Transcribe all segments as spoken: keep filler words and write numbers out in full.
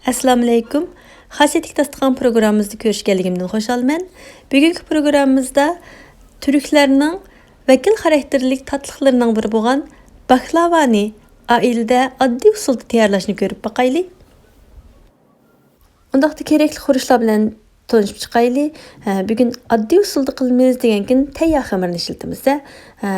ئەسسالامۇئەلەيكۇم. خاسىيەتلىك داستىخان پروگراممىمىزدا كۆرۈشكەنلىكىمدىن خۇشالمەن. بۈگۈنكى پروگراممىمىزدا تۈركلەرنىڭ ۋەكىل خاراكتېرلىك تاتلىقلىرىنىڭ بىرى بولغان باكلاۋانى ئائىلىدە ئاددىي ئۇسۇلدا تەييارلاشنى كۆرۈپ باقايلى. ئۇنداقتا كېرەكلىك خۇرۇچلار بىلەن تونۇشۇپ چىقايلى. ھە، بۈگۈن ئاددىي ئۇسۇلدا قىلىمىز دېگەنكىن تەييار خېمىرنى ئىشلىتىمىز. ھە،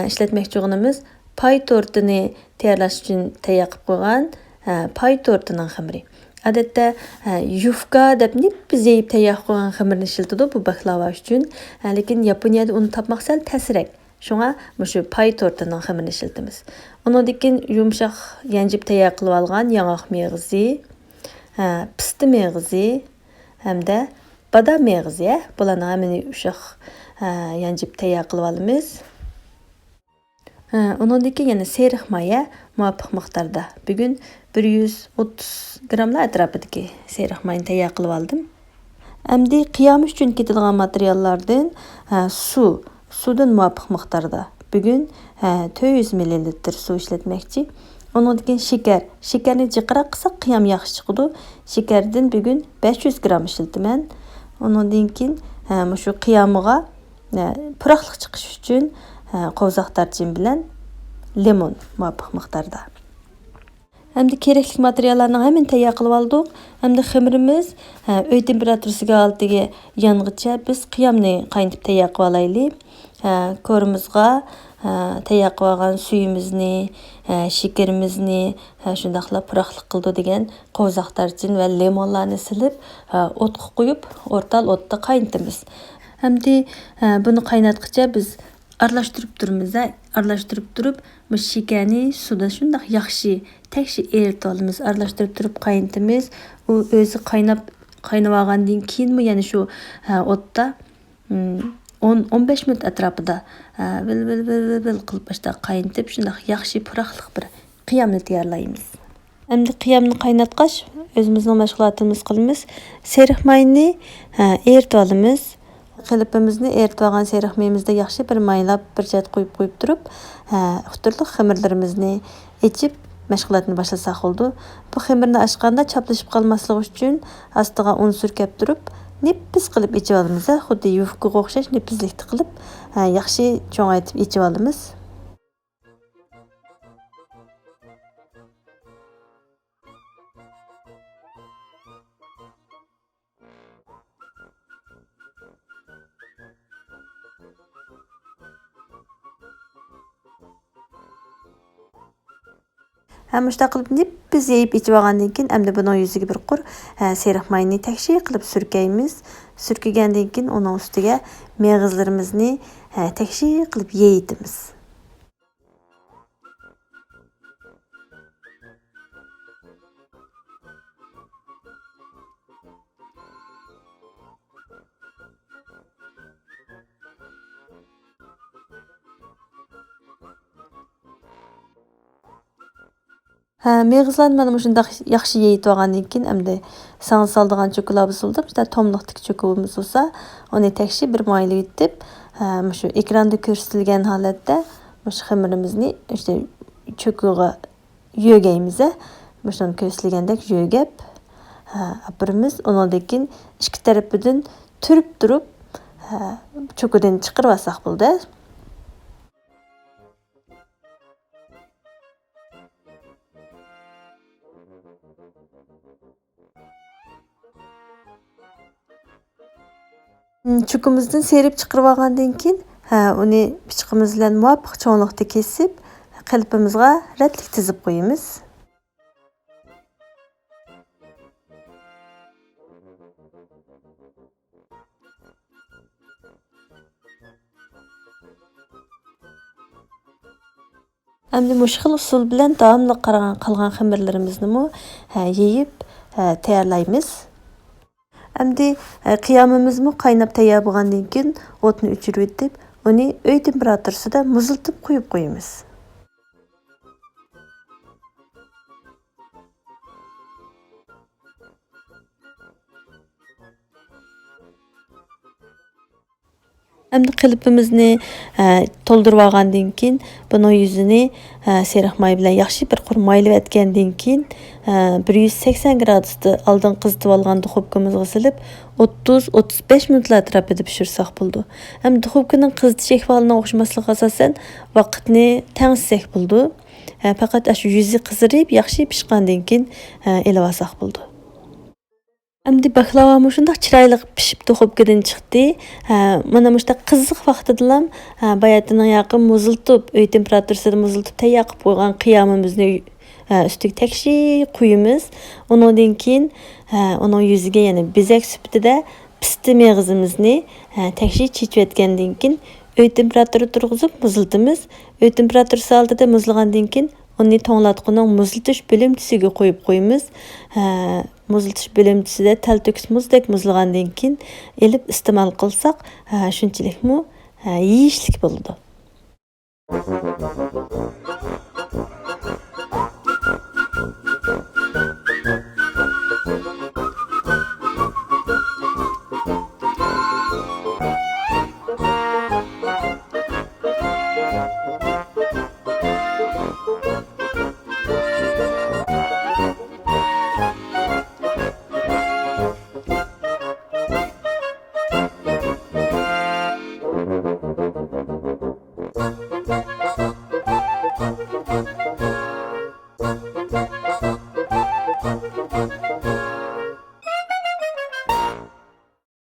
ئىشلەتمەكچى بولغىنىمىز پاي تورتىنى تەييارلاش ئۈچۈن تەييار قىلىپ قويغان، ھە، پاي تورتىنىڭ خېمىرى. ئادەتتە، ھە، يۇفكا دەپ نېپپىز يېيىپ تەييار قىلىپ قويغان خېمىرنى ئىشلىتىدۇ بۇ باكلاۋا ئۈچۈن. ھە، لېكىن ياپونىيەدە ئۇنى تاپماق سەل تەسرەك. شۇڭا مۇشۇ پاي تورتىنىڭ خېمىرىنى ئىشلىتىمىز. ئۇنىڭدىن كېيىن يۇمشاق يەنجىپ تەييار قىلىۋالغان ياڭاق مېغىزى، ھە، پىستە مېغىزى ھەمدە بادام مېغىزى، ھە، بۇلارنىڭ ھەممىنى ئۇششاق، ھە، يەنجىپ تەييار قىلىۋالىمىز. ھە، ئۇنىڭدىن كېيىن يەنە سېرىق ماي، ھە، مۇۋاپىق مىقداردا. بۈگۈن بىر يۈز ئوتتۇز گراملار ئەتراپىدىكى سېرىق ماينى تەييار قىلىۋالدىم. ئەمدى قىيامى ئۈچۈن كېتىدىغان ماتېرىياللاردىن، ھە، سۇ، سۇدىن مۇۋاپىق مىقداردا. بۈگۈن، ھە، تۆت يۈز مىللىلىتىر سۇ ئىشلەتمەكچى. ئۇنىڭدىن كېيىن شېكەر. شېكەرنى جىقراق قىلساق قىيام ياخشى چىقىدۇ. شېكەردىن بۈگۈن بەش يۈز گرام ئىشلىتىمەن. ئۇنىڭدىن كېيىن، ھە، مۇشۇ قىيامىغا، ھە، پۇراقلىق چىقىش ئۈچۈن، ھە، قوۋزاق دارچىن بىلەن لىمون مۇۋاپىق مىقداردا. ئەمدى كېرەكلىك ماتېرىياللارنىڭ ھەممىنى تەييار قىلىۋالدۇق. ئەمدى خېمىرىمىز، ھە، ئۆي تېمپېراتۇرىسىگە ھالىتىگە يانغىچە بىز قىيامنى قاينىتىپ تەييار قىلىۋالايلى. ھە، كورىمىزغا، ھە، تەييار قىلىۋالغان سۈيىمىزنى، ھە، شېكىرىمىزنى، ھە، شۇنداقلا پۇراقلىق قىلىدۇ دېگەن قوۋزاق دارچىن ۋە لىمونلارنى سېلىپ، ھە، ئوتقا قويۇپ، ئورتال ئوتتا قاينىتىمىز. ئەمدى، ھە، بۇنى قايناتقىچە بىز ئارىلاشتۇرۇپ تۇرىمىز-دە، ئارىلاشتۇرۇپ تۇرۇپ، مۇشۇ شېكەرنى سۇدا شۇنداق ياخشى، تەكشى ئېرىتىۋالىمىز، ئارىلاشتۇرۇپ تۇرۇپ قاينىتىمىز. ئۇ ئۆزى قايناپ، قاينىۋالغاندىن كېيىنمۇ يەنە شۇ، ھە، ئوتتا، ئون، ئون بەش مىنۇت ئەتراپىدا، ھە، ۋىل، ۋىل، ۋىل، ۋىل، ۋىل قىلىپ ئاشۇنداق قاينىتىپ، شۇنداق ياخشى پۇراقلىق بىر قىيامنى تەييارلايمىز. ئەمدى قىيامنى قايناتقاچ، ئۆزىمىزنىڭ مەشغۇلاتىمىزنى قىلىمىز. سېرىق ماينى، ھە، ئېرىتىۋالىمىز. قېلىپىمىزنى ئېرىتىۋالغان سېرىق مېيىمىزدە ياخشى بىر مايلاپ، بىر چەت قويۇپ، قويۇپ تۇرۇپ، ھە، ئۇتتۇرلۇق خېمىرلىرىمىزنى ئېچىپ، مەشغۇلاتنى باشلىساق بولىدۇ. بۇ خېمىرنى ئاچقاندا چاپلىشىپ قالماسلىقى ئۈچۈن ئاستىغا ئۇن سۈركەپ تۇرۇپ، نېپىز قىلىپ ئېچىۋالىمىز. ھە، خۇددى يۇفكىغا ئوخشاش نېپىزلىكتە قىلىپ، ھە، ياخشى چوڭايتىپ ئېچىۋالىمىز. ھە، مۇشۇنداق قىلىپ نېپىز يېيىپ ئېچىۋالغاندىن كېيىن، ئەمدى بۇنىڭ يۈزىگە بىر قۇر، ھە، سېرىق ماينى تەكشى قىلىپ سۈركەيمىز. سۈركىگەندىن كېيىن ئۇنىڭ ئۈستىگە مېغىزلىرىمىزنى، ھە، تەكشى قىلىپ يېيىتىمىز. ھە، مېغىزلارنى مانا مۇشۇنداق ياخشى يېيىتىۋالغاندىن كېيىن، ئەمدى ساڭزا سالىدىغان چوكىلار بولسا، مۇشۇنداق توملۇقتىكى چوكىمىز بولسا، ئۇنى تەكشى بىر مايلىۋېتىپ، ھە، مۇشۇ ئېكراندا كۆرسىتىلگەن ھالەتتە مۇشۇ خېمىرىمىزنى ئىشتە چوكىغا يۆگەيمىز. مۇشۇنى كۆرسىتىلگەندەك يۆگەپ، ھە، ئاپىرىمىز. ئۇنىڭدىن كېيىن ئىككى تەرىپىدىن تۈرۈپ تۇرۇپ، ھە، چوكىدىن چىقىرىۋالساق بولدى. چوكىمىزدىن سىيرىپ چىقىرىۋالغاندىن كېيىن، ھە، ئۇنى پىچىقىمىز بىلەن مۇۋاپىق چوڭلۇقتا كېسىپ، قېلىپىمىزغا رەتلىك تىزىپ قويىمىز. ئەمدى مۇشۇ خىل ئۇسۇل بىلەن داۋاملىق قالغان، قالغان خېمىرلىرىمىزنىمۇ، ھە، يېيىپ، ھە، تەييارلايمىز. ئەمدى، ھە، قىيامىمىزمۇ قايناپ تەييار بولغاندىن كېيىن ئوتنى ئۆچۈرۈۋېتىپ، ئۇنى ئۆي تېمپېراتۇرىسىدا مۇزلىتىپ قويۇپ قويىمىز. ئەمدى قېلىپىمىزنى، ئە، تولدۇرۇپ ئالغاندىن كېيىن، بۇنىڭ يۈزىنى، ئە، سېرىق ماي بىلەن ياخشى بىر قۇر مايلىۋەتكەندىن كېيىن، ئە، بىر يۈز سەكسەن گرادۇستا ئالدىن قىزىتىپ ئالغان دۇخوپكىمىزغا سېلىپ، ئوتتۇز، ئوتتۇز بەش مىنۇتلار ئەتراپىدا پىشۇرساق بولىدۇ. ئەمدى دۇخوپكىنىڭ قىزىتىش ئەھۋالىنىڭ ئوخشىماسلىقىغا ئاساسەن، ۋاقىتنى تەڭشىسەك بولىدۇ. ئە، پەقەت ئاشۇ يۈزى قىزىرىپ، ياخشى پىشقاندىن كېيىن، ئە، ئېلىۋالساق بولىدۇ. ئەمدى باكلاۋامۇ شۇنداق چىرايلىق پىشىپ، دۇخوپكىدىن چىقتى. ھە، مانا مۇشۇنداق قىزىق ۋاقتىدىلا، ھە، باياتىنىڭ ياقى مۇزلىتىپ، ئۆي تېمپېراتۇرىسىدا مۇزلىتىپ تەييار قىلىپ قويغان قىيامىمىزنى، ھە، ئۈستىگە تەكشى قۇيىمىز. ئۇنىڭدىن كېيىن، ھە، ئۇنىڭ يۈزىگە يەنە بېزەك سۈپىتىدە پىستە مېغىزىمىزنى، ھە، تەكشى چېچىۋەتكەندىن كېيىن، ئۆي تېمپېراتۇرا تۇرغۇزۇپ مۇزلىتىمىز. ئۆي تېمپېراتۇرىسى ئالدىدا مۇزلىغاندىن كېيىن، ئۇنى توڭلاتقۇنىڭ مۇزلىتىش بۆلۈمچىسىگە قويۇپ قويىمىز. ھە، مۇزلىتىش بۆلۈمچىسىدە تەلتۆكۈس مۇزدەك مۇزلىغاندىن كېيىن ئېلىپ ئىستېمال قىلساق، ھە، شۇنچىلىكمۇ، ھە، يېيىشلىك بولىدۇ.